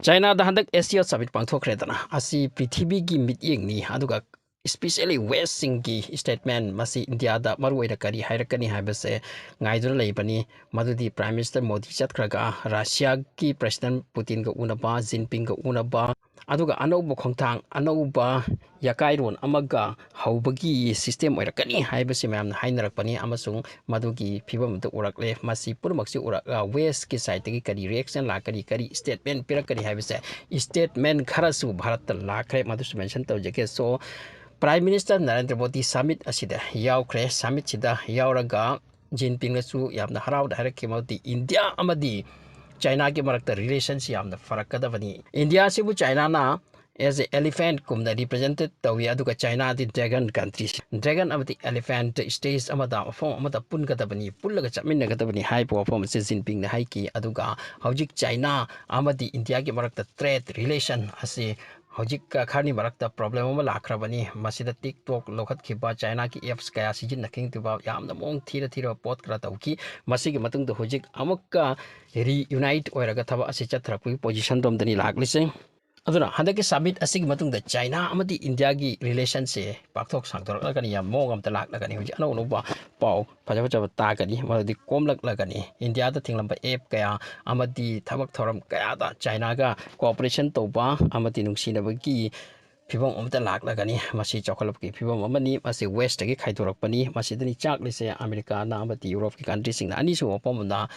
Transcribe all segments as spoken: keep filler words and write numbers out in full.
ꯆꯥꯏꯅꯥꯗ ꯍꯟꯗꯛ S C ꯑꯣ submit ꯄꯥꯡꯊꯣꯛꯈ꯭ꯔꯦꯗꯅ, ꯑꯁꯤ ꯄ꯭ꯔꯤꯊꯤꯕꯤꯒꯤ ꯃꯤꯠꯌꯦꯡꯅꯤ, ꯑꯗꯨꯒ especially Westꯁꯤꯡꯒꯤ statement ꯃꯁꯤ ꯏꯟꯗꯤꯌꯥꯗ ꯃꯔꯨ ꯑꯣꯏꯅ ꯀꯔꯤ ꯍꯥꯏꯔꯛꯀꯅꯤ ꯍꯥꯏꯕꯁꯦ ꯉꯥꯏꯗꯨꯅ ꯂꯩꯕꯅꯤ꯫ ꯃꯗꯨꯗꯤ Prime Minister ꯃꯣꯗꯤ ꯆꯠꯈ꯭ꯔꯒ ꯔꯁꯤꯌꯥꯒꯤ President ꯄꯨꯇꯤꯟꯒ ꯎꯅꯕ, ꯖꯤꯟꯄꯤꯡꯒ ꯎꯅꯕ, ꯑꯗꯨꯒ ꯑꯅꯧꯕ ꯈꯣꯡꯊꯥꯡ, ꯑꯅꯧꯕ ꯌꯥꯀꯥꯏꯔꯣꯟ ꯑꯃꯒ ꯍꯧꯕꯒꯤ system ꯑꯣꯏꯔꯛꯀꯅꯤ ꯍꯥꯏꯕꯁꯤ ꯃꯌꯥꯝꯅ ꯍꯥꯏꯅꯔꯛꯄꯅꯤ, ꯑꯃꯁꯨꯡ ꯃꯗꯨꯒꯤ ꯐꯤꯕꯝ ꯑꯗꯨ ꯎꯔꯛꯂꯦ꯫ ꯃꯁꯤ ꯄꯨꯝꯅꯃꯛꯁꯤ ꯎꯔꯛꯂꯒ Westꯀꯤ sideꯇꯒꯤ ꯀꯔꯤ reaction ꯂꯥꯛꯀꯅꯤ, ꯀꯔꯤ statement ꯄꯤꯔꯛꯀꯅꯤ ꯍꯥꯏꯕꯁꯦ statement ꯈꯔꯁꯨ ꯚꯥꯔꯠꯇ ꯂꯥꯛꯈ꯭ꯔꯦ, ꯃꯗꯨꯁꯨ mention ꯇꯧꯖꯒꯦ꯫ So, Prime Minister Narendra Modi summit ꯑꯁꯤꯗ ꯌꯥꯎꯈ꯭ꯔꯦ꯫ Summitꯁꯤꯗ ꯌꯥꯎꯔꯒ ꯖꯤꯟꯄꯤꯡꯅꯁꯨ ꯌꯥꯝꯅ ꯍꯔꯥꯎꯅ ꯍꯥꯏꯔꯛꯈꯤ, ꯃꯗꯨꯗꯤ ꯏꯟꯗꯤꯌꯥ ꯑꯃꯗꯤ ꯆꯥꯏꯅꯥꯒꯤ ꯃꯔꯛꯇ relationꯁꯤ ꯌꯥꯝꯅ ꯐꯔꯛꯀꯗꯕꯅꯤ꯫ ꯏꯟꯗꯤꯌꯥꯁꯤꯕꯨ ꯆꯥꯏꯅꯥꯅ as a elephantꯀꯨꯝꯅ represent ꯇꯧꯏ, ꯑꯗꯨꯒ ꯆꯥꯏꯅꯥꯗꯤ dragon country, dragon ꯑꯃꯗꯤ elephant stage ꯑꯃꯗ, ꯃꯐꯝ ꯑꯃꯗ ꯄꯨꯟꯒꯗꯕꯅꯤ, ꯄꯨꯜꯂꯒ ꯆꯠꯃꯤꯟꯅꯒꯗꯕꯅꯤ ꯍꯥꯏꯕ ꯋꯥꯐꯝ ꯑꯁꯤ ꯖꯤꯟꯄꯤꯡꯅ ꯍꯥꯏꯈꯤ꯫ ꯑꯗꯨꯒ ꯍꯧꯖꯤꯛ ꯆꯥꯏꯅꯥ ꯑꯃꯗꯤ ꯏꯟꯗꯤꯌꯥꯒꯤ ꯃꯔꯛꯇ trade relation ꯑꯁꯤ ꯍꯧꯖꯤꯛ ꯈꯔꯅꯤ ꯃꯔꯛꯇ problem ꯑꯃ ꯂꯥꯛꯈ꯭ꯔꯕꯅꯤ꯫ ꯃꯁꯤꯗ TikTok ꯂꯧꯈꯠꯈꯤꯕ, ꯆꯥꯏꯅꯥꯒꯤ apps ꯀꯌꯥ ꯁꯤꯖꯤꯟꯅꯈꯤꯕ, ꯌꯥꯝꯅ ꯃꯑꯣꯡ ꯊꯤꯔ ꯊꯤꯔꯕ ꯄꯣꯠ ꯈꯔ ꯇꯧꯈꯤ꯫ ꯃꯁꯤꯒꯤ ꯃꯇꯨꯡꯗ ꯍꯧꯖꯤꯛ ꯑꯃꯨꯛꯀ reunite ꯑꯣꯏꯔꯒ ꯊꯕꯛ ꯑꯁꯤ ꯆꯠꯊꯔꯛꯄꯒꯤ position ꯔꯣꯝꯗꯅꯤ ꯂꯥꯛꯂꯤꯁꯦ꯫ ꯑꯗꯨꯅ ꯍꯟꯗꯛꯀꯤ summit ꯑꯁꯤꯒꯤ ꯃꯇꯨꯡꯗ ꯆꯥꯏꯅꯥ ꯑꯃꯗꯤ ꯏꯟꯗꯤꯌꯥꯒꯤ relationꯁꯦ ꯄꯥꯛꯊꯣꯛ ꯁꯥꯡꯊꯣꯔꯛꯂꯒꯅꯤ, ꯌꯥꯝ ꯃꯑꯣꯡ ꯑꯃꯗ ꯂꯥꯛꯂꯒꯅꯤ꯫ ꯍꯧꯖꯤꯛ ꯑꯅꯧ ꯑꯅꯧꯕ ꯄꯥꯎ ꯐꯖ ꯐꯖꯕ ꯇꯥꯒꯅꯤ, ꯃꯗꯨꯗꯤ ꯀꯣꯝꯂꯛꯂꯒꯅꯤ꯫ ꯏꯟꯗꯤꯌꯥꯗ ꯊꯤꯡꯂꯝꯕ app ꯀꯌꯥ ꯑꯃꯗꯤ ꯊꯕꯛ ꯊꯧꯔꯝ ꯀꯌꯥꯗ ꯆꯥꯏꯅꯥꯒ cooperation ꯇꯧꯕ ꯑꯃꯗꯤ ꯅꯨꯡꯁꯤꯅꯕꯒꯤ ꯐꯤꯕꯝ ꯑꯃꯗ ꯂꯥꯛꯂꯒꯅꯤ꯫ ꯃꯁꯤ ꯆꯥꯎꯈꯠꯂꯛꯄꯒꯤ ꯐꯤꯕꯝ ꯑꯃꯅꯤ꯫ ꯃꯁꯤ Westꯇꯒꯤ ꯈꯥꯏꯗꯣꯔꯛꯄꯅꯤ꯫ ꯃꯁꯤꯗꯅꯤ ꯆꯥꯛꯂꯤꯁꯦ꯫ ꯑꯃꯦꯔꯤꯀꯥꯅ ꯑꯃꯗꯤ ꯌꯨꯔꯣꯞꯀꯤ countryꯁꯤꯡꯅ ꯑꯅꯤꯁꯨꯕ ꯃꯐꯝ ꯑꯃꯗ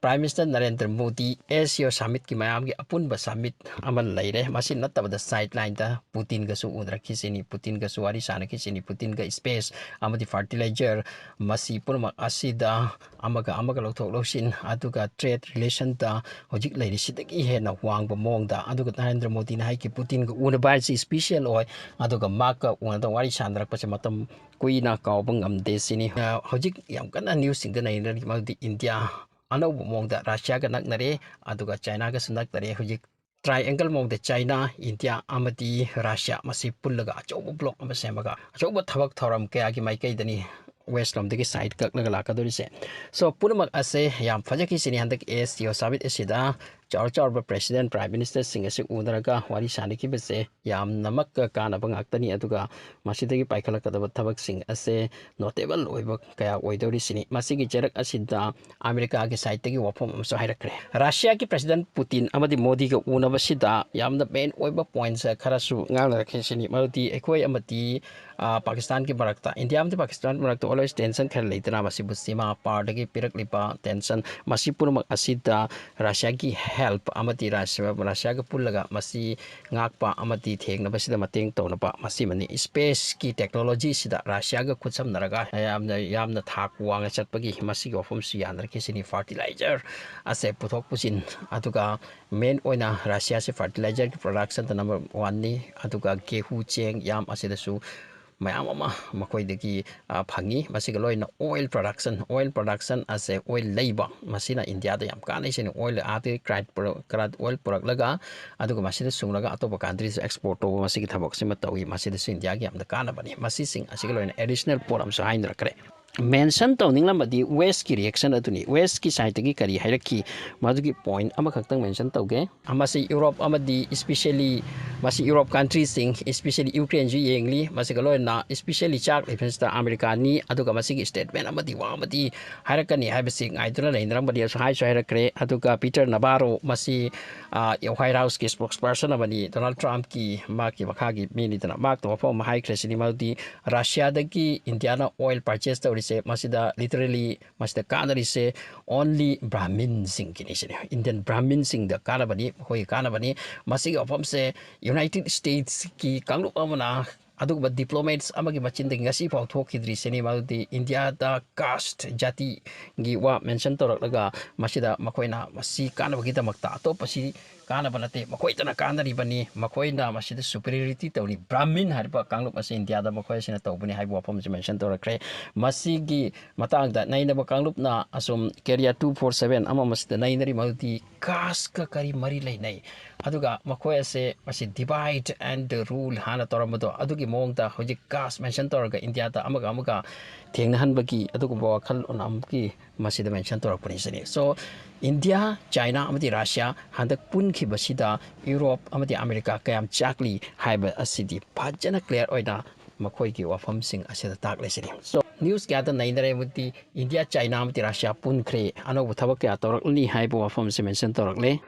Prime Minister Narendra Modi S C ꯑꯣ summitꯀꯤ ꯃꯌꯥꯝꯒꯤ ꯑꯄꯨꯟꯕ summit ꯑꯃ ꯂꯩꯔꯦ꯫ ꯃꯁꯤ ꯅꯠꯇꯕꯗ sidelineꯗ ꯄꯨꯇꯤꯟꯒꯁꯨ ꯎꯅꯔꯛꯈꯤꯁꯤꯅꯤ, ꯄꯨꯇꯤꯟꯒꯁꯨ ꯋꯥꯔꯤ ꯁꯥꯟꯅꯈꯤꯁꯤꯅꯤ, ꯄꯨꯇꯤꯟꯒ space ꯑꯃꯗꯤ fertilizer, ꯃꯁꯤ ꯄꯨꯝꯅꯃꯛ ꯑꯁꯤꯗ ꯑꯃꯒ ꯑꯃꯒ ꯂꯧꯊꯣꯛ ꯂꯧꯁꯤꯟ, ꯑꯗꯨꯒ trade relationꯗ ꯍꯧꯖꯤꯛ ꯂꯩꯔꯤꯁꯤꯗꯒꯤ ꯍꯦꯟꯅ ꯋꯥꯡꯕ ꯃꯑꯣꯡꯗ, ꯑꯗꯨꯒ ꯅꯔꯦꯟꯗ꯭ꯔ ꯃꯣꯗꯤꯅ ꯍꯥꯏꯈꯤ, ꯄꯨꯇꯤꯟꯒ ꯎꯅꯕ ꯍꯥꯏꯁꯤ special ꯑꯣꯏ, ꯑꯗꯨꯒ ꯃꯍꯥꯛꯀ ꯎꯅꯗ ꯋꯥꯔꯤ ꯁꯥꯟꯅꯔꯛꯄꯁꯦ ꯃꯇꯝ ꯀꯨꯏꯅ ꯀꯥꯎꯕ ꯉꯝꯗꯦ ꯁꯤꯅꯤ꯫ ꯑ, ꯍꯧꯖꯤꯛ ꯌꯥꯝ ꯀꯟꯅ newsꯁꯤꯡꯗ ꯅꯩꯅꯔꯤ, ꯃꯗꯨꯗꯤ ꯏꯟꯗꯤꯌꯥ ꯑꯅꯧꯕ ꯃꯑꯣꯡꯗ ꯔꯁꯤꯌꯥꯒ ꯅꯛꯅꯔꯦ, ꯑꯗꯨꯒ ꯆꯥꯏꯅꯥꯒꯁꯨ ꯅꯛꯅꯔꯦ꯫ ꯍꯧꯖꯤꯛ triangle ꯃꯑꯣꯡꯗ ꯆꯥꯏꯅꯥ, ꯏꯟꯗꯤꯌꯥ ꯑꯃꯗꯤ ꯔꯁꯤꯌꯥ ꯃꯁꯤ ꯄꯨꯜꯂꯒ ꯑꯆꯧꯕ bloc ꯑꯃ ꯁꯦꯝꯃꯒ ꯑꯆꯧꯕ ꯊꯕꯛ ꯊꯧꯔꯝ ꯀꯌꯥꯒꯤ ꯃꯥꯏꯀꯩꯗꯅꯤ West ꯂꯣꯝꯗꯒꯤ side ꯀꯛꯂꯒ ꯂꯥꯛꯀꯗꯧꯔꯤꯁꯦ꯫ So, ꯄꯨꯝꯅꯃꯛ ꯑꯁꯦ ꯌꯥꯝ ꯐꯖꯈꯤꯁꯤꯅꯤ ꯍꯟꯗꯛ ꯑꯦꯁ ꯁꯤ ꯑꯣ summit ꯑꯁꯤꯗ꯫ ꯆꯥꯎꯔ ꯆꯥꯎꯔꯕ president, prime ministerꯁꯤꯡ ꯑꯁꯤ ꯎꯅꯔꯒ ꯋꯥꯔꯤ ꯁꯥꯟꯅꯈꯤꯕꯁꯦ ꯌꯥꯝꯅꯃꯛ ꯀꯥꯟꯅꯕ ꯉꯥꯛꯇꯅꯤ꯫ ꯑꯗꯨꯒ ꯃꯁꯤꯗꯒꯤ ꯄꯥꯏꯈꯠꯂꯛꯀꯗꯕ ꯊꯕꯛꯁꯤꯡ ꯑꯁꯦ notable ꯑꯣꯏꯕ ꯀꯌꯥ ꯑꯣꯏꯗꯧꯔꯤꯁꯤꯅꯤ꯫ ꯃꯁꯤꯒꯤ ꯆꯩꯔꯛ ꯑꯁꯤꯗ ꯑꯃꯦꯔꯤꯀꯥꯒꯤ sideꯇꯒꯤ ꯋꯥꯐꯝ ꯑꯃꯁꯨ ꯍꯥꯏꯔꯛꯈ꯭ꯔꯦ꯫ ꯔꯁꯤꯌꯥꯒꯤ president ꯄꯨꯇꯤꯟ ꯑꯃꯗꯤ ꯃꯣꯗꯤꯒ ꯎꯅꯕꯁꯤꯗ ꯌꯥꯝꯅ main ꯑꯣꯏꯕ points ꯈꯔꯁꯨ ꯉꯥꯡꯅꯔꯛꯈꯤꯁꯤꯅꯤ꯫ ꯃꯗꯨꯗꯤ ꯑꯩꯈꯣꯏ ꯑꯃꯗꯤ, ꯑ, ꯄꯥꯀꯤꯁꯇꯥꯟꯒꯤ ꯃꯔꯛꯇ, ꯏꯟꯗꯤꯌꯥ ꯑꯃꯗꯤ ꯄꯥꯀꯤꯁꯇꯥꯟꯒꯤ ꯃꯔꯛꯇ always tension ꯈꯔ ꯂꯩꯗꯅ, ꯃꯁꯤꯕꯨ ꯁꯤꯃꯥ ꯄꯥꯔꯗꯒꯤ ꯄꯤꯔꯛꯂꯤꯕ tension, ꯃꯁꯤ ꯄꯨꯝꯅꯃꯛ ꯑꯁꯤꯗ ꯔꯁꯤꯌꯥꯒꯤ help ꯑꯃꯗꯤ ꯔꯁꯤꯌꯥ, ꯔꯁꯤꯌꯥꯒ ꯄꯨꯜꯂꯒ ꯃꯁꯤ ꯉꯥꯛꯄ ꯑꯃꯗꯤ ꯊꯦꯡꯅꯕꯁꯤꯗ ꯃꯇꯦꯡ ꯇꯧꯅꯕ ꯃꯁꯤꯃꯅꯤ꯫ Spaceꯀꯤ technologyꯁꯤꯗ ꯔꯁꯤꯌꯥꯒ ꯈꯨꯠꯁꯝꯅꯔꯒ ꯌꯥꯝꯅ, ꯌꯥꯝꯅ ꯊꯥꯛ ꯋꯥꯡꯅ ꯆꯠꯄꯒꯤ ꯃꯁꯤꯒꯤ ꯋꯥꯐꯝꯁꯨ ꯌꯥꯅꯔꯛꯈꯤꯁꯤꯅꯤ꯫ Fertilizer ꯑꯁꯦ ꯄꯨꯊꯣꯛ ꯄꯨꯁꯤꯟ, ꯑꯗꯨꯒ main ꯑꯣꯏꯅ ꯔꯁꯤꯌꯥꯁꯦ fertilizerꯒꯤ productionꯗ number oneꯅꯤ, ꯑꯗꯨꯒ ꯒꯦꯍꯨ, ꯆꯦꯡ, ꯌꯥꯝ ꯑꯁꯤꯗꯁꯨ ꯃꯌꯥꯝ ꯑꯃ ꯃꯈꯣꯏꯗꯒꯤ, ꯑ, ꯐꯪꯉꯤ꯫ ꯃꯁꯤꯒ ꯂꯣꯏꯅ oil production, oil production ꯑꯁꯦ oil ꯂꯩꯕ, ꯃꯁꯤꯅ ꯏꯟꯗꯤꯌꯥꯗ ꯌꯥꯝ ꯀꯥꯟꯅꯩ꯫ ꯁꯤꯅ oil ꯑꯥꯗꯒꯤ crude product, crude oil ꯄꯨꯔꯛꯂꯒ, ꯑꯗꯨꯒ ꯃꯁꯤꯗ ꯁꯨꯡꯂꯒ ꯑꯇꯣꯞꯄ countryꯁꯨ export ꯇꯧꯕ, ꯃꯁꯤꯒꯤ ꯊꯕꯛꯁꯤꯃ ꯇꯧꯏ꯫ ꯃꯁꯤꯗꯁꯨ ꯏꯟꯗꯤꯌꯥꯒꯤ ꯌꯥꯝꯅ ꯀꯥꯟꯅꯕꯅꯤ꯫ ꯃꯁꯤꯁꯤꯡ ꯑꯁꯤꯒ ꯂꯣꯏꯅ additional ꯄꯣꯠ ꯑꯃꯁꯨ ꯍꯥꯏꯅꯔꯛꯈ꯭ꯔꯦ꯫ Mention ꯇꯧꯅꯤꯡꯂꯝꯕꯗꯤ Westꯀꯤ reaction ꯑꯗꯨꯅꯤ꯫ Westꯀꯤ sideꯇꯒꯤ ꯀꯔꯤ ꯍꯥꯏꯔꯛꯈꯤ, ꯃꯗꯨꯒꯤ point ꯑꯃꯈꯛꯇꯪ mention ꯇꯧꯒꯦ꯫ ꯃꯁꯤ Europe ꯑꯃꯗꯤ especially ꯃꯁꯤ Europe countryꯁꯤꯡ, especially Ukraineꯁꯨ ꯌꯦꯡꯂꯤ꯫ ꯃꯁꯤꯒ ꯂꯣꯏꯅꯅ especially ꯆꯥꯛ ꯂꯩꯐꯝꯁꯤꯗ ꯑꯃꯦꯔꯤꯀꯥꯅꯤ, ꯑꯗꯨꯒ ꯃꯁꯤꯒꯤ statement ꯑꯃꯗꯤ ꯋꯥ ꯑꯃꯗꯤ ꯍꯥꯏꯔꯛꯀꯅꯤ ꯍꯥꯏꯕꯁꯤ ꯉꯥꯏꯗꯨꯅ ꯂꯩꯅꯔꯝꯕꯅꯤ꯫ ꯑꯁꯨ ꯍꯥꯏꯁꯨ ꯍꯥꯏꯔꯛꯈ꯭ꯔꯦ꯫ ꯑꯗꯨꯒ Peter Navarro, ꯃꯁꯤ, ꯑ, White Houseꯀꯤ spokesperson ꯑꯃꯅꯤ, Donald Trumpꯀꯤ ꯃꯍꯥꯛꯀꯤ ꯃꯈꯥꯒꯤ ꯃꯤꯅꯤꯗꯅ, ꯃꯍꯥꯛꯇ ꯋꯥꯐꯝ ꯑꯃ ꯍꯥꯏꯈ꯭ꯔꯦ꯫ ꯁꯤꯅꯤ ꯃꯗꯨꯗꯤ ꯔꯁꯤꯌꯥꯗꯒꯤ ꯏꯟꯗꯤꯌꯥꯅ oil purchase ꯇꯧꯔꯤꯁꯦ, ꯃꯁꯤꯗ literally ꯃꯁꯤꯗ ꯀꯥꯟꯅꯔꯤꯁꯦ only Brahminꯁꯤꯡꯒꯤꯅꯤ ꯁꯤꯅꯤ꯫ Indian Brahminꯁꯤꯡꯗ ꯀꯥꯟꯅꯕꯅꯤ, ꯃꯈꯣꯏꯒꯤ ꯀꯥꯟꯅꯕꯅꯤ꯫ ꯃꯁꯤꯒꯤ ꯋꯥꯐꯝꯁꯦ United Statesꯀꯤ ꯀꯥꯡꯂꯨꯞ ꯑꯃꯅ ꯑꯗꯨꯒꯨꯝꯕ diplomats ꯑꯃꯒꯤ ꯃꯆꯤꯟꯗꯒꯤ ꯉꯁꯤ ꯐꯥꯎ ꯊꯣꯛꯈꯤꯗ꯭ꯔꯤꯁꯤꯅꯤ꯫ ꯃꯗꯨꯗꯤ ꯏꯟꯗꯤꯌꯥꯗ caste, ꯖꯥꯇꯤꯒꯤ ꯋꯥ mention ꯇꯧꯔꯛꯂꯒ ꯃꯁꯤꯗ ꯃꯈꯣꯏꯅ ꯃꯁꯤ ꯀꯥꯟꯅꯕꯒꯤꯗꯃꯛꯇ, ꯑꯇꯣꯞꯄꯁꯤ ꯀꯥꯟꯅꯕ ꯅꯠꯇꯦ, ꯃꯈꯣꯏꯗꯅ ꯀꯥꯟꯅꯔꯤꯕꯅꯤ, ꯃꯈꯣꯏꯅ ꯃꯁꯤꯗ superiority ꯇꯧꯔꯤ꯫ Brahmin ꯍꯥꯏꯔꯤꯕ ꯀꯥꯡꯂꯨꯞ ꯑꯁꯤ ꯏꯟꯗꯤꯌꯥꯗ ꯃꯈꯣꯏ ꯑꯁꯤꯅ ꯇꯧꯕꯅꯤ ꯍꯥꯏꯕ ꯋꯥꯐꯝꯁꯤ mention ꯇꯧꯔꯛꯈ꯭ꯔꯦ꯫ ꯃꯁꯤꯒꯤ ꯃꯇꯥꯡꯗ ꯅꯩꯅꯕ ꯀꯥꯡꯂꯨꯞꯅ ꯑꯁꯨꯝ Korea two four seven ꯑꯃ ꯃꯁꯤꯗ ꯅꯩꯅꯔꯤ, ꯃꯗꯨꯗꯤ casteꯀ ꯀꯔꯤ ꯃꯔꯤ ꯂꯩꯅꯩ? ꯑꯗꯨꯒ ꯃꯈꯣꯏ ꯑꯁꯦ ꯃꯁꯤ divide and rule ꯍꯥꯟꯅ ꯇꯧꯔꯝꯕꯗꯣ, ꯑꯗꯨꯒꯤ ꯃꯑꯣꯡꯗ ꯍꯧꯖꯤꯛ caste mention ꯇꯧꯔꯒ ꯏꯟꯗꯤꯌꯥꯗ ꯑꯃꯒ ꯑꯃꯒ ꯊꯦꯡꯅꯍꯟꯕꯒꯤ ꯑꯗꯨꯒꯨꯝꯕ ꯋꯥꯈꯜꯂꯣꯟ ꯑꯃꯒꯤ ꯃꯁꯤꯗ mention ꯇꯧꯔꯛꯄꯅꯤ ꯁꯤꯅꯤ꯫ So, ꯏꯟꯗꯤꯌꯥ, ꯆꯥꯏꯅꯥ ꯑꯃꯗꯤ ꯔꯁꯤꯌꯥ ꯍꯟꯗꯛ ꯄꯨꯟꯈꯤꯕꯁꯤꯗ ꯌꯨꯔꯣꯞ ꯑꯃꯗꯤ ꯑꯃꯦꯔꯤꯀꯥ ꯀꯌꯥꯝ ꯆꯥꯛꯂꯤ ꯍꯥꯏꯕ ꯑꯁꯤꯗꯤ ꯐꯖꯅ clear ꯑꯣꯏꯅ ꯃꯈꯣꯏꯒꯤ ꯋꯥꯐꯝꯁꯤꯡ ꯑꯁꯤꯗ ꯇꯥꯛꯂꯦ ꯁꯤꯅꯤ꯫ So, news ꯀꯌꯥꯗ ꯅꯩꯅꯔꯦ, ꯃꯗꯤ ꯏꯟꯗꯤꯌꯥ, ꯆꯥꯏꯅꯥ ꯑꯃꯗꯤ ꯔꯁꯤꯌꯥ ꯄꯨꯟꯈ꯭ꯔꯦ, ꯑꯅꯧꯕ ꯊꯕꯛ ꯀꯌꯥ ꯇꯧꯔꯛꯂꯅꯤ ꯍꯥꯏꯕ ꯋꯥꯐꯝꯁꯦ mention ꯇꯧꯔꯛꯂꯦ꯫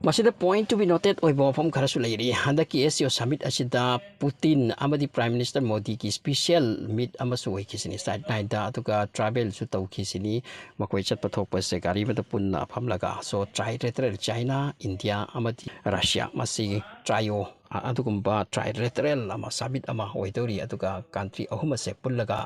ꯃꯁꯤꯗ point to be noted ꯑꯣꯏꯕ ꯋꯥꯐꯝ ꯈꯔꯁꯨ ꯂꯩꯔꯤ꯫ ꯍꯟꯗꯛꯀꯤ S C O summit ꯑꯁꯤꯗ ꯄꯨꯇꯤꯟ ꯑꯃꯗꯤ Prime Minister ꯃꯣꯗꯤꯒꯤ special meet ꯑꯃꯁꯨ ꯑꯣꯏꯈꯤꯁꯤꯅꯤ, side night ꯗ, ꯑꯗꯨꯒ travel ꯁꯨ ꯇꯧꯈꯤꯁꯤꯅꯤ꯫ ꯃꯈꯣꯏ ꯆꯠꯄ ꯊꯣꯛꯄꯁꯦ ꯒꯥꯔꯤ ꯑꯃꯗ ꯄꯨꯟꯅ ꯐꯝꯂꯒ꯫ So, trilateral, ꯆꯥꯏꯅꯥ, ꯏꯟꯗꯤꯌꯥ ꯑꯃꯗꯤ ꯔꯁꯤꯌꯥ, ꯃꯁꯤ trio, ꯑ-, ꯑꯗꯨꯒꯨꯝꯕ trilateral ꯑꯃ, summit ꯑꯃ ꯑꯣꯏꯗꯧꯔꯤ꯫ ꯑꯗꯨꯒ country ꯑꯍꯨꯝ ꯑꯁꯦ ꯄꯨꯜꯂꯒ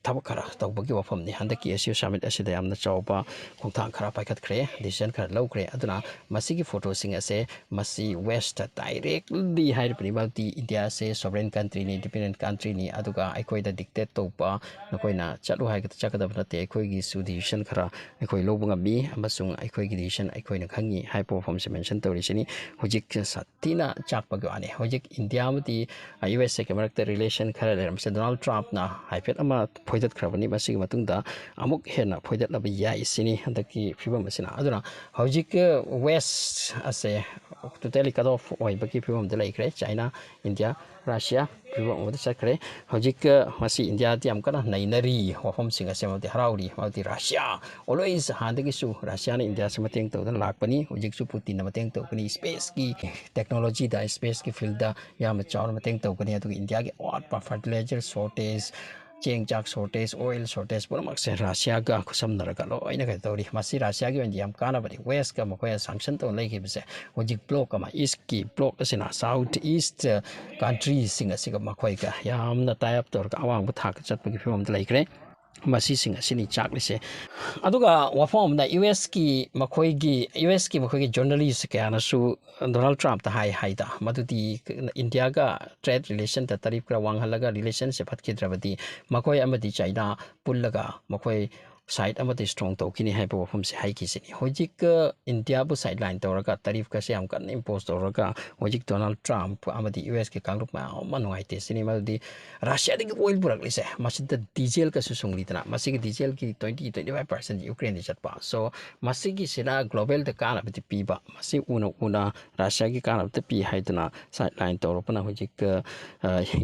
ꯊꯕꯛ ꯈꯔ ꯇꯧꯕꯒꯤ ꯋꯥꯐꯝꯅꯤ꯫ ꯍꯟꯗꯛꯀꯤ S C O summit ꯑꯁꯤꯗ ꯌꯥꯝꯅ ꯆꯥꯎꯕ ꯈꯣꯡꯊꯥꯡ ꯈꯔ ꯄꯥꯏꯈꯠꯈ꯭ꯔꯦ, decision ꯈꯔ ꯂꯧꯈ꯭ꯔꯦ꯫ ꯑꯗꯨꯅ ꯃꯁꯤꯒꯤ photo ꯁꯤꯡ ꯑꯁꯦ ꯃꯁꯤ West directly ꯍꯥꯏꯔꯤꯕꯅꯤ, ꯃꯔꯝꯗꯤ ꯏꯟꯗꯤꯌꯥꯁꯦ sovereign country ꯅꯤ, independent country ꯅꯤ, ꯑꯗꯨꯒ ꯑꯩꯈꯣꯏꯗ dictate ꯇꯧꯕ, ꯅꯈꯣꯏꯅ ꯆꯠꯂꯨ ꯍꯥꯏꯒꯗ ꯆꯠꯀꯗꯕ ꯅꯠꯇꯦ, ꯑꯩꯈꯣꯏꯒꯤꯁꯨ decision ꯈꯔ ꯑꯩꯈꯣꯏ ꯂꯧꯕ ꯉꯝꯃꯤ, ꯑꯃꯁꯨꯡ ꯑꯩꯈꯣꯏꯒꯤ decision ꯑꯩꯈꯣꯏꯅ ꯈꯪꯉꯤ ꯍꯥꯏꯕ ꯋꯥꯐꯝꯁꯦ mention ꯇꯧꯔꯤꯁꯤꯅꯤ꯫ ꯍꯧꯖꯤꯛ ꯁꯥꯊꯤꯅ ꯆꯥꯛꯄꯒꯤ ꯋꯥꯅꯤ꯫ ꯍꯧꯖꯤꯛ ꯏꯟꯗꯤꯌꯥ ꯑꯃꯗꯤ U S A ꯒꯤ ꯃꯔꯛꯇ relation ꯈꯔ ꯂꯩꯔꯝꯕꯁꯦ ꯗꯣꯅꯥꯜꯗ ꯇ꯭ꯔꯝꯞꯅ ꯍꯥꯏꯐꯦꯠ ꯑꯃ ꯐꯣꯏꯗꯠꯈ꯭ꯔꯕꯅꯤ, ꯃꯁꯤꯒꯤ ꯃꯇꯨꯡꯗ ꯑꯃꯨꯛ ꯍꯦꯟꯅ ꯐꯣꯏꯗꯠꯂꯕ ꯌꯥꯏ ꯁꯤꯅꯤ ꯍꯟꯗꯛꯀꯤ ꯐꯤꯕꯝ ꯑꯁꯤꯅ꯫ ꯑꯗꯨꯅ ꯍꯧꯖꯤꯛ West ꯑꯁꯦ totally cut off ꯑꯣꯏꯕꯒꯤ ꯐꯤꯕꯝꯗ ꯂꯩꯈ꯭ꯔꯦ꯫ ꯆꯥꯏꯅꯥ, ꯏꯟꯗꯤꯌꯥ, ꯔꯁꯤꯌꯥ ꯐꯤꯕꯝ ꯑꯃꯗ ꯆꯠꯈ꯭ꯔꯦ꯫ ꯍꯧꯖꯤꯛ, ꯑ, ꯃꯁꯤ ꯏꯟꯗꯤꯌꯥꯗꯤ ꯌꯥꯝ ꯀꯟꯅ ꯅꯩꯅꯔꯤ, ꯋꯥꯐꯝꯁꯤꯡ ꯑꯁꯦ ꯃꯗꯤ ꯍꯔꯥꯎꯔꯤ, ꯃꯗꯤ ꯔꯁꯤꯌꯥ always ꯍꯥꯟꯅꯗꯒꯤꯁꯨ ꯔꯁꯤꯌꯥꯅ ꯏꯟꯗꯤꯌꯥꯁꯦ ꯃꯇꯦꯡ ꯇꯧꯗꯨꯅ ꯂꯥꯛꯄꯅꯤ, ꯍꯧꯖꯤꯛꯁꯨ ꯄꯨꯇꯤꯟꯅ ꯃꯇꯦꯡ ꯇꯧꯒꯅꯤ, space ꯀꯤ technology ꯗ, space ꯀꯤ field ꯗ ꯌꯥꯝꯅ ꯆꯥꯎꯅ ꯃꯇꯦꯡ ꯇꯧꯒꯅꯤ꯫ ꯑꯗꯨꯒ ꯏꯟꯗꯤꯌꯥꯒꯤ ꯑꯋꯥꯠꯄ fertilizer shortage, ꯆꯦꯡ ꯆꯥꯛ shortage, oil shortage ꯄꯨꯝꯅꯃꯛꯁꯦ ꯔꯁꯤꯌꯥꯒ ꯈꯨꯠꯁꯝꯅꯔꯒ ꯂꯣꯏꯅ ꯀꯩꯅꯣ ꯇꯧꯔꯤ꯫ ꯃꯁꯤ ꯔꯁꯤꯌꯥꯒꯤ ꯑꯣꯏꯅꯗꯤ ꯌꯥꯝ ꯀꯥꯟꯅꯕꯅꯤ꯫ West ꯀ ꯃꯈꯣꯏꯅ sanction ꯇꯧꯔ ꯂꯩꯈꯤꯕꯁꯦ ꯍꯧꯖꯤꯛ bloc ꯑꯃ, East ꯀꯤ bloc ꯑꯁꯤꯅ South East country ꯁꯤꯡ ꯑꯁꯤꯒ ꯃꯈꯣꯏꯒ ꯌꯥꯝꯅ tie up ꯇꯧꯔꯒ ꯑꯋꯥꯡꯕ ꯊꯥꯛꯇ ꯆꯠꯄꯒꯤ ꯐꯤꯕꯝꯗ ꯂꯩꯈ꯭ꯔꯦ꯫ ꯃꯁꯤꯁꯤꯡ ꯑꯁꯤꯅꯤ ꯆꯥꯛꯂꯤꯁꯦ꯫ ꯑꯗꯨꯒ ꯋꯥꯐꯝ ꯑꯃꯅ, U S ꯀꯤ ꯃꯈꯣꯏꯒꯤ, U S ꯀꯤ ꯃꯈꯣꯏꯒꯤ journalist ꯀꯌꯥꯅꯁꯨ ꯗꯣꯅꯥꯜꯗ ꯇ꯭ꯔꯝꯞꯇ ꯍꯥꯏ ꯍꯥꯏꯗ, ꯃꯗꯨꯗꯤ ꯏꯟꯗꯤꯌꯥꯒ trade relation ꯇ tariff ꯈꯔ ꯋꯥꯡꯍꯜꯂꯒ relation ꯁꯦ ꯐꯠꯈꯤꯗ꯭ꯔꯕꯗꯤ ꯃꯈꯣꯏ ꯑꯃꯗꯤ ꯆꯥꯏꯅꯥ ꯄꯨꯜꯂꯒ ꯃꯈꯣꯏ ꯁꯥꯏꯠ ꯑꯃꯗ ꯏꯁꯇ꯭ꯔꯣꯡ ꯇꯧꯈꯤꯅꯤ ꯍꯥꯏꯕ ꯋꯥꯐꯝꯁꯦ ꯍꯥꯏꯈꯤꯁꯤꯅꯤ꯫ ꯍꯧꯖꯤꯛ ꯏꯟꯗꯤꯌꯥꯕꯨ ꯁꯥꯏꯠ ꯂꯥꯏꯟ ꯇꯧꯔꯒ ꯇꯔꯤꯐꯀꯁꯦ ꯌꯥꯝ ꯀꯟꯅ ꯏꯝꯄꯣꯁ ꯇꯧꯔꯒ ꯍꯧꯖꯤꯛ ꯗꯣꯅꯥꯜꯗ ꯇ꯭ꯔꯝꯞ ꯑꯃꯗꯤ ꯌꯨ ꯑꯦꯁꯀꯤ ꯀꯥꯡꯂꯨꯞ ꯃꯌꯥꯝ ꯑꯃ ꯅꯨꯡꯉꯥꯏꯇꯦ ꯁꯤꯅꯤ꯫ ꯃꯔꯝꯗꯤ ꯔꯁꯤꯌꯥꯗꯒꯤ ꯑꯣꯏꯜ ꯄꯨꯔꯛꯂꯤꯁꯦ, ꯃꯁꯤꯗ ꯗꯤꯖꯦꯜꯒꯁꯨ ꯁꯨꯡꯂꯤꯗꯅ, ꯃꯁꯤꯒꯤ ꯗꯤꯖꯦꯜꯒꯤ ꯇ꯭ꯋꯦꯟꯇꯤ ꯇ꯭ꯋꯦꯟꯇꯤ ꯐꯥꯏꯚ ꯄꯥꯔꯁꯦꯟ ꯌꯨꯀ꯭ꯔꯦꯟꯗ ꯆꯠꯄ꯫ ꯁꯣ ꯃꯁꯤꯒꯤꯁꯤꯅ ꯒ꯭ꯂꯣꯕꯦꯜꯗ ꯀꯥꯟꯅꯕꯗꯤ ꯄꯤꯕ, ꯃꯁꯤ ꯎꯅ ꯎꯅ ꯔꯁꯤꯌꯥꯒꯤ ꯀꯥꯟꯅꯕꯗ ꯄꯤ ꯍꯥꯏꯗꯨꯅ ꯁꯥꯏꯠ ꯂꯥꯏꯟ ꯇꯧꯔꯛꯄꯅ ꯍꯧꯖꯤꯛ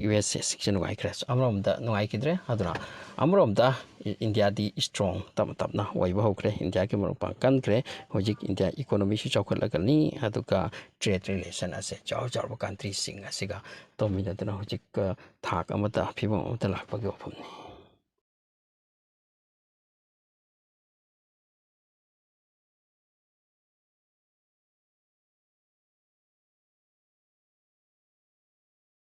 ꯌꯨ ꯑꯦꯁ ꯑꯦ ꯁꯤꯛꯁꯦ ꯅꯨꯡꯉꯥꯏꯈ꯭ꯔꯦ꯫ ꯑꯃꯔꯣꯝꯗ ꯅꯨꯡꯉꯥꯏꯈꯤꯗ꯭ꯔꯦ꯫ ꯑꯗꯨꯅ ꯑꯃꯔꯣꯝꯗ ꯏꯟꯗꯤꯌꯥꯗꯤ ꯏꯁꯇ꯭ꯔꯣꯡ ꯇꯞꯅ ꯇꯞꯅ ꯑꯣꯏꯕ ꯍꯧꯈ꯭ꯔꯦ꯫ ꯏꯟꯗꯤꯌꯥꯒꯤ ꯃꯔꯨꯞ ꯃꯄꯥꯡ ꯀꯟꯈ꯭ꯔꯦ꯫ ꯍꯧꯖꯤꯛ ꯏꯟꯗꯤꯌꯥ ꯏꯀꯣꯅꯣꯃꯤꯁꯨ ꯆꯥꯎꯈꯠꯂꯒꯅꯤ, ꯑꯗꯨꯒ ꯇ꯭ꯔꯦꯗ ꯔꯤꯂꯦꯁꯟ ꯑꯁꯦ ꯆꯥꯎ ꯆꯥꯎꯔꯕ ꯀꯟꯇ꯭ꯔꯤꯁꯤꯡ ꯑꯁꯤꯒ ꯇꯧꯃꯤꯟꯅꯗꯨꯅ ꯍꯧꯖꯤꯛ ꯊꯥꯛ ꯑꯃꯗ, ꯐꯤꯕꯝ ꯑꯃꯗ ꯂꯥꯛꯄꯒꯤ ꯋꯥꯐꯝꯅꯤ꯫